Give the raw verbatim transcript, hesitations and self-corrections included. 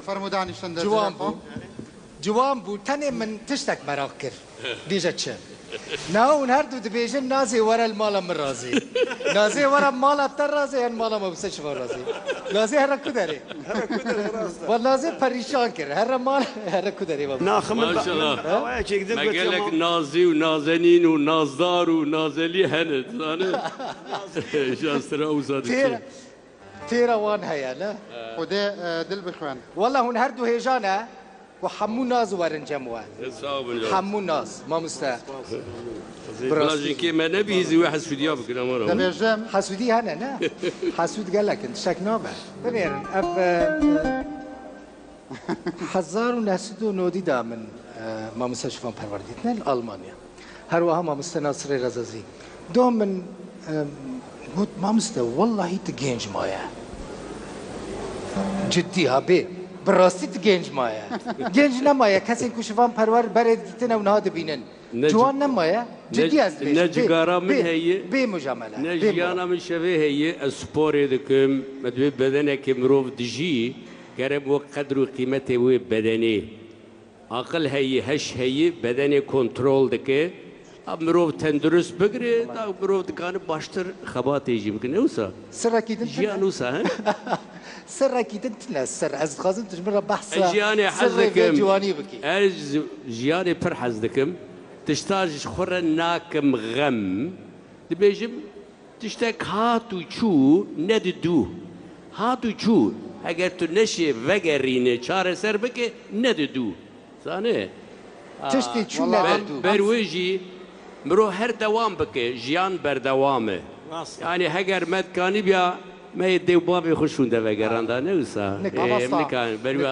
Fermû danîşin de Ciwan zirê bû. Ciwan bû. Tenê min tiştek meraq kir. Dîje çi? Niha hûn her du dibêjin Nazê were li mala min razî. Nazê were mala te razî, yan mala Mamoste Şivan razî. Nazê here ku derê? Wa Nazê perîşan kir. Here mal, here ku derê baba? Naxim Maşallah. Awayekê gidin Me gotiye ma. Gelek nazî û nazenîn û nazdar û nazelî hene, dizane. Ji astira uza Têra, diçe. têra wan heye, ne? Xwedê e, dil bixwin. Walla hûn her du hêja ne ku hemû naz werin cem we. Sağ olun. Hemû naz, mamoste. Bila jinkê me nebihîzî wê hesûdiya bikin, ama. Dibêjim, Hesûdî hene, ne? Hesûd gelek in, tiştek nabe. Binêrin, ev, e, hezar û neh sed û nodî da min, e, Mamoste Şivan Perwer dîtine li Almanya. Her wiha Mamoste Nasirê Rezazî. Doh min, e, got, Mamoste, wellahî tu genc maye. Ciddî ha, bê. Bi rastî tu genc maye. Genc nemaye. Kesên ku Şivan Perwer berê dîtine û niha dibînin. Ciwan nemaye. Ciddî ez dibêjim. Ne cigara min heye, bê mujamele, ne jiyana min şevê heye, ez sporê dikim, me divê bedenekê mirov dijî, gerek wek qedr û qîmetê wê bedenê. Aqil heyî, heş heyî, bedenê kontrol dike. A mirov tendurist bigire, da mirov dikane baştir xebatê jî bike. Ne wisa? Sirrekî din Jiyan wisa, he? Sirrekî din tune sir. Ez dixwazim tu ji min re behsa sirrê vê ciwanî bikî. Ez jiyanê pir hez dikim. Tişta ji xwe re nakim xem. Dibêjim, tiştek hat û çû, ne di dû. Hat û çû. Eger tu neşê vegerîne, çareser bike, ne di dû. Zane? Tiştê çû ne di dû. Ber wê jî mirov her dewam bike, jiyan berdewam e. Yanî heger me dikanîbiya, me yê dê û bavê xwe şûnde vegeranda, ne wisa? Ê, em nikan, ber wê